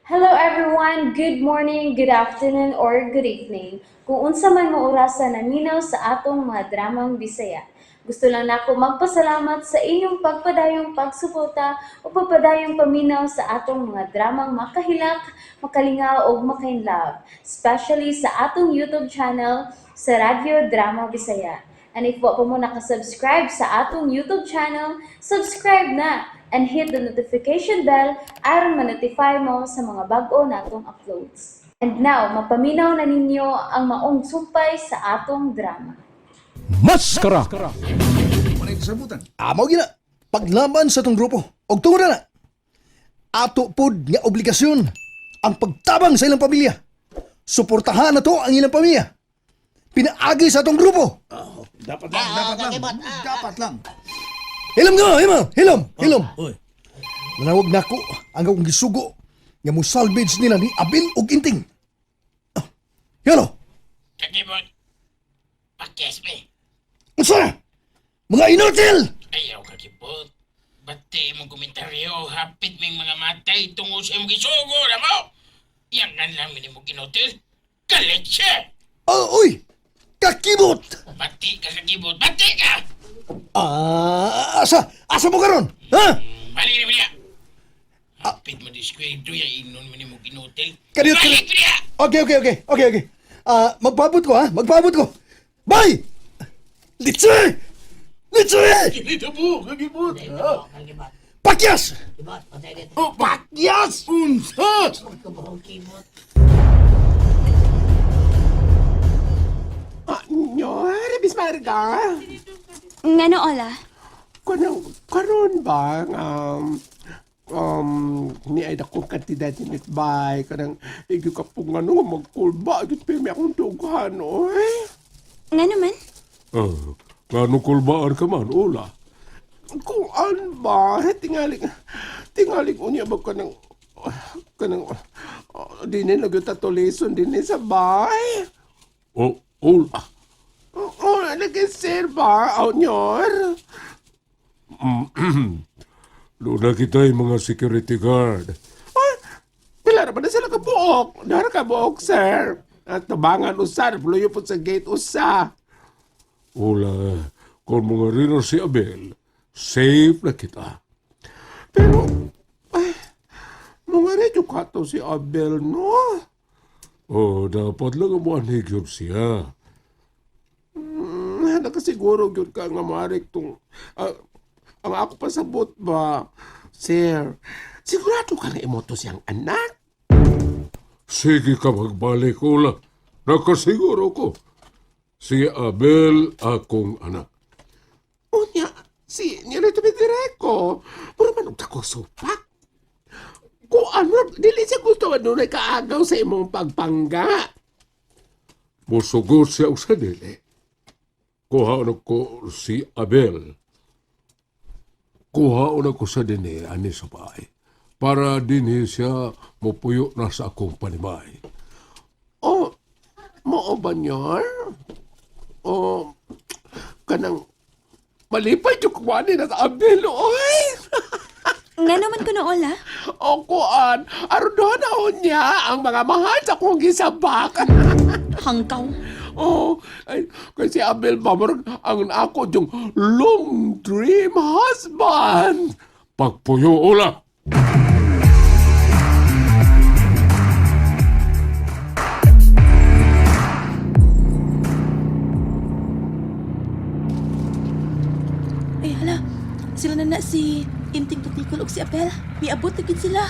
Hello everyone! Good morning, good afternoon, or good evening. Kung unsa man mo orasa naminaw sa atong mga dramang Bisaya. Gusto lang nako magpasalamat sa inyong pagpadayong pagsuporta o pagpadayong paminaw sa atong mga dramang makahilak, makalingaw ug makainlove, especially sa atong YouTube channel sa Radyo Drama Bisaya. And if wa pa mo nakasubscribe sa atong YouTube channel, subscribe na and hit the notification bell aron ma-notify mo sa mga bag-o natong uploads. And now, mapaminaw na ninyo ang maong sumpay sa atong drama. Maskara! Manay kasabutan. Amaw gina, paglaban sa tong grupo, og tungod na, ato pod nga obligasyon ang pagtabang sa ilang pamilya. Suportahan na to ang ilang pamilya. Pinaagi sa atong grupo. Dapat lang, dapat lang. Dapat lang. Hilom nga, hilom, hilom, hilom. Uy. Nanawag nako ang akong gisugo nga mo salvage nila ni Abel og Inting. Ah, Hello, Kakibot. Pakyas me. unsa na? Mga inutil! Ayaw kakibot. Bati imong komentaryo, hapit ming mga matay tungo sa imong gisugo na mo. Yang lang minimo ginotel. Kalitse! Oh, uy! Kakibot! Bati ka kakibot, bati ka! Ah, asa? Asa mo karon? Ha? Balik na niya. Hapit mo diskwento ya inon minimo ginotel. Kadiyot, Balik kadiyot. niya! Okay. Ah, magpaabot ko ha, magpaabot ko. Bye! Litse! Litse! Dito po, kakibot. Pakyas! Oh, pakyas! Unsa! Nyor, Bismarga. Ngano, Ola? Kanang karon ba um um ni ay dakong kantidad ni bay kanang igyo ka pong ano magkulba gyud pirmi akong dughan oy. Ngano man? Ah, ngano kulbaan ka man, Ola? Kung an ba tingali tingali unya ba kanang kanang dinhi na gyud tatulison dinhi sa bay. O, Ola. Oh, lagi sir ba, oh, nyor? Doon na kita yung mga security guard. Ay, pila na ba na sila kabuok? Dara kabuok, sir. At tabangan usa, puloyo po sa gate usa. Ola, kung mga rino si Abel, safe na kita. Pero, ay, mga medyo kato si Abel, no? O, dapat lang ang yun siya. Nakasiguro gyud ka nga marik tong, ang ako pasabot ba, sir, sigurado ka nga imo to siyang anak. Sige ka magbalik, Ola. Nakasiguro ko. Si Abel akong anak. Unya, si Nierito Pidireco, puro man og dako supak. Kung ano, dili siya gusto nga dunay kaagaw sa imong pagpangga. Musugot siya og sa dili. Kuha na ko si Abel. Kuha na ko sa dini ani sa bahay. Para dinhi siya mupuyo na sa akong panimay. O, mao ba nyor? O, kanang malipay yung kuwani na sa Abel, oy! Ngano man kuno, Ola? O kuan, aron doon na niya ang mga mahal sa akong gisabak. Hangkaw. Oh, ay, kasi Abel ba, murag ang ako yung long dream husband. Pagpuyo, Ola! Ay, hala. Sila na na si Inting Patikol ug si Abel. Miabot na gid sila.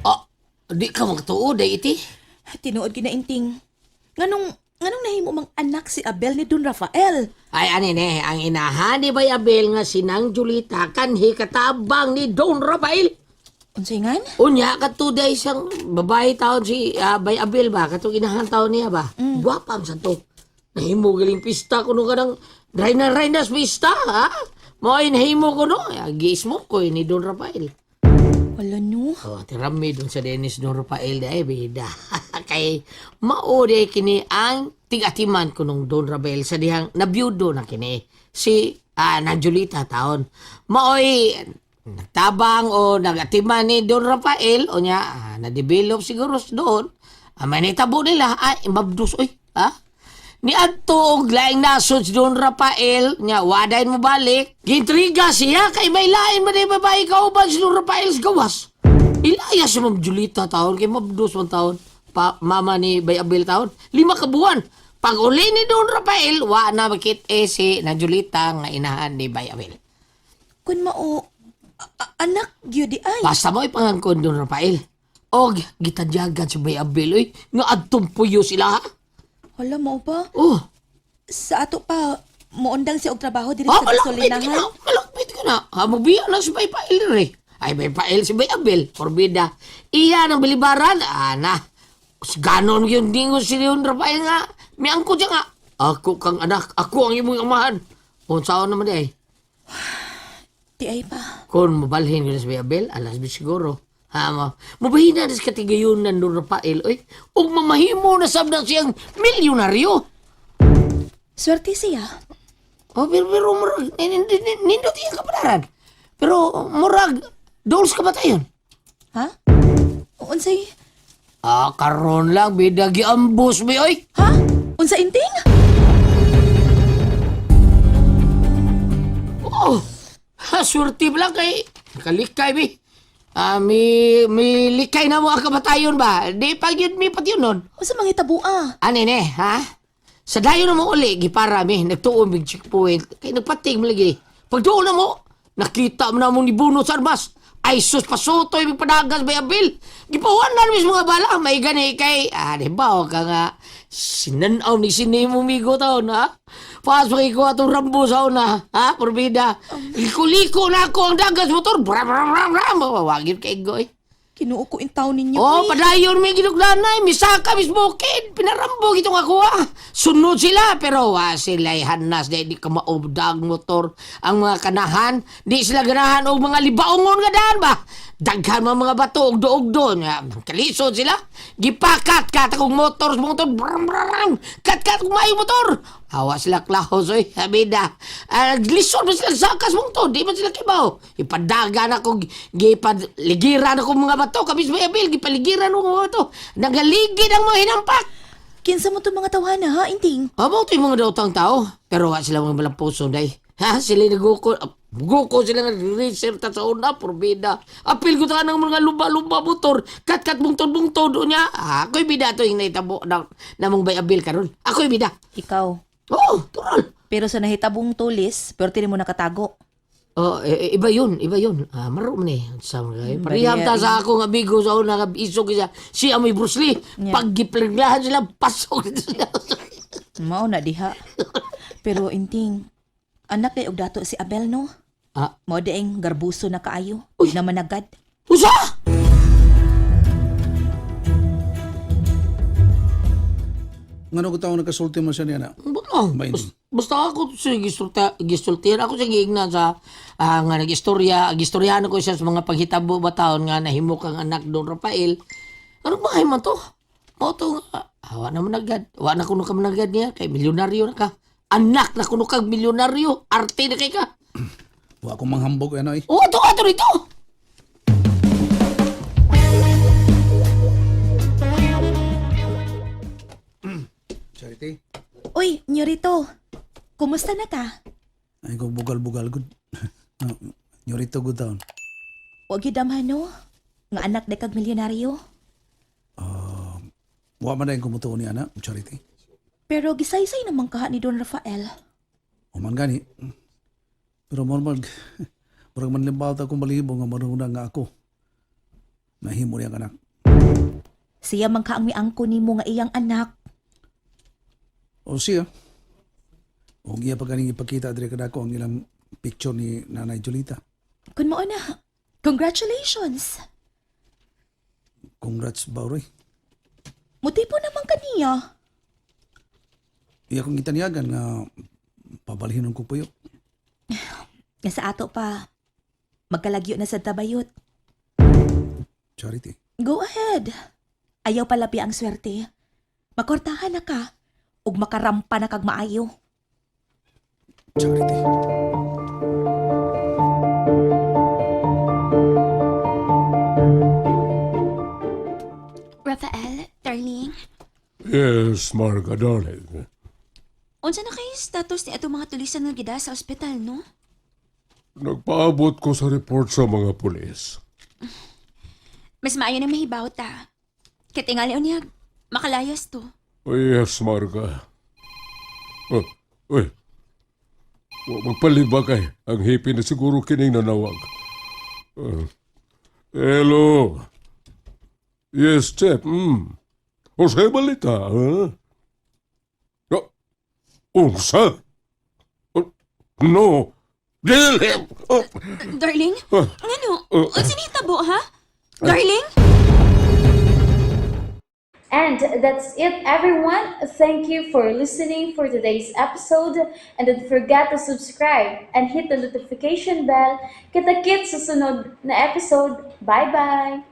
Ah, di ka magtuo, day iti. Tinuod gid na Inting. Nganong nganong nahimo mang anak si Abel ni Don Rafael? Ay, ani ne, ang inahan ni Bay Abel nga sinang Julita kanhi katabang ni Don Rafael. Unsay ngan? Unya, kadto day siyang babae taon si Bay Abel ba? Katong inahan taon niya ba? Gwapa man sa to. Nahimo galing pista kuno ka ng Reyna-Reynas pista, ha? Mo'y nahimo ko no. Giismo ko eh, ni Don Rafael. Wala no. Oh, tirami dun sa Dennis Don Rafael dahil bida. Kay mao day kini ang tigatiman ko nung Don Rafael sa dihang nabiyudo na kini si na Julita taon. Maoy Nagtabang o nagatiman ni Don Rafael o niya, na-develop siguro doon. May nitabo nila, ay, mabdus, oy, ha? Ni adto og laing nasod si Don Rafael, nya wadayn mo balik. Gintriga siya kay may lain man ay babae kauban si Don Rafael sa gawas. Ilaya si Ma'am Julita taon kay mabdus man taon. Pa, mama ni Bay Abel taon. 5 ka buwan. Pag uli ni Don Rafael, wa na makit eh si na Julita nga inahan ni Bay Abel. Kun mao anak gyud di ay. Basta mo ipangangkon Don Rafael. Og gitadyagan si Bay Abel oy nga adtong puyo sila ha. Hala mao ba? Oh, Sa ato pa moundang siya og trabaho diri Ah, sa malapit ka na. gasolinahan. Malapit ka na. Ha, mabiya na si Bay Pael rin. Ay, Bay Pael si Bay Abel. Porbida. Iya ng bilibaran. Ana. Ganon yun dingo si Leon Rafael nga. May angko siya nga. Ako kang anak. Ako ang imong amahan. Unsaon naman di ay. Di ay pa. Kung mabalhin ko na si Bay Abel, alas bi siguro. Ha, ma. Mabahina na sa katigayunan Don Rafael. Oy, ug mamahimo na sab na siyang milyonaryo. Swerte siya. Oh, pero murag, nindot iya kapadaran. Pero murag, dool sa kamatayon. Ha? Unsay? Ah, karon lang, bida giambus mi, oy. Ha? Unsa inting? Oh, ha, swerte pa lang kay, nakalikay mi. Ah, mi likay na mo ang kamatayon ba? Di pa yun, mi pat yun nun. Unsa manghitabo ah? Ano ne, ha? Sa dayon na mo uli, gipara mi, nagtuon mig checkpoint, kay nagpating mo lagi. Pagtuon na mo, nakita mo na mong nibuno sa armas. Ay sus, pasutoy, may padagas, may abil. Gipawan na mismo nga bala, may gani kay, di ba, o ka nga, sinanaw ni sinimo migo taon, ha? Pasok ko atong rambo sa una, ha? Porbida. Liko-liko na ako ang dagas motor. Bram, bram, bram, bram. Wagin kay Goy. Kinuo ko in taon ninyo. Oh, eh. padayon may ginuglanay, misaka, misbukid, pinarambo itong ako ah. Sunod sila, pero wa sila hanas, di ka maubdag motor. Ang mga kanahan, di sila ganahan og mga libaongon nga daan ba. Daghan mga mga bato, ugdo-ugdo. Nga, Kalisod sila. Gipakat, kat akong motor, motor, bram, bram, bram. Kat, kat, kumayo motor. Awa sila klahos, oy, sabida. Lisod man sila sakas mong to, di man sila kibaw. Ipadagan ako, gipaligiran ako mga bato, kami sa abil, gipaligiran ako mga bato. Nagaligid ang mga hinampak. Kinsa mo tong mga tawhana ha, inting? Amo to yung mga daotang tao, pero wa sila mga malampuso, day. Ha, sila naguko, guko sila nga reserta sa una, porbida. Apil ko ta ng mga luba-luba motor, kat-kat bungtod-bungtod niya. Ah, ako'y bida to yung naitabo na, namong bay abil karon. Ako'y bida. Ikaw. Oo, tural. Pero sa nahitabong tulis, pero mo nakatago. Oh, eh, eh, iba yun, iba yun. Ah, maro man eh. Sa mga Mm, pareham ta bariya, sa akong amigo sa una nga isog siya. Siya may Bruce Lee. Yeah. Pag gipliglahan sila, pasok dito sila. Mao na diha. Pero inting, anak kay og dato si Abel no. Ah. Mao dieng garbuso na kaayo. Uy. Na managad. Usa! Ngano ko taon nagkasulti mo siya niya na? Oh, Ba, basta, basta ako sa gisultihan ako sa giingnan sa nga nagistorya, gistoryahan ko siya sa mga paghitabo ba taon nga nahimo kang anak Don Rafael. Ano ba man to? Mao to nga wa na managad. Wa na kuno ka managad niya kay milyonaryo na ka. Anak na kuno kag milyonaryo, arte na kay ka. Wa akong manghambog ano eh. Oo, ato ato rito. Charity. Uy, Nyorito. Kumusta na ka? Ay ko bugal-bugal gud. No, Nyorito good taon. Wa gyud damhan no. Nga anak di kag milyonaryo. Wa man na yung kumutuo niya na, Charity. Pero gisaysay naman kaha ni Don Rafael. Uman gani. Pero mormag, murag man limbaw ta akong balibo nga maruna nga ako. Nahimo niya ang anak. Siya man ka ang miangko nimo nga iyang anak. O siya. O iya pa ganing ipakita diri kanako ang ilang picture ni Nanay Julita. Kun mao na. Congratulations. Congrats, Bauroy. Mutipo naman kaniya. Iya kong gitaniyagan nga pabalhinon ko puyo. Nga sa ato pa. Magkalagyo na sa tabayot. Charity. Go ahead. Ayaw palabi ang swerte. Makortahan na ka. Ug makarampa na kag maayo. Charity. Yes, Marga, darling. Unsa na kay status ni atong mga tulisan nga gida sa ospital, no? Nagpaabot ko sa report sa mga pulis. Mas maayo nang mahibaw ta. Kay tingali unyag, makalayas to. Oh, yes, Marga. Oh, uy. Magpaliba kay. Ang hippie na siguro kining nanawag. Hello. Yes, Chef. O sa balita, ha? Oh, unsa? Oh, no. Dili. Oh, Darling? Ah. Ngano? Ah. Unsa ni tabo, ha? Darling? And that's it, everyone. Thank you for listening for today's episode. And don't forget to subscribe and hit the notification bell. Kita-kits sa sunod na episode. Bye-bye!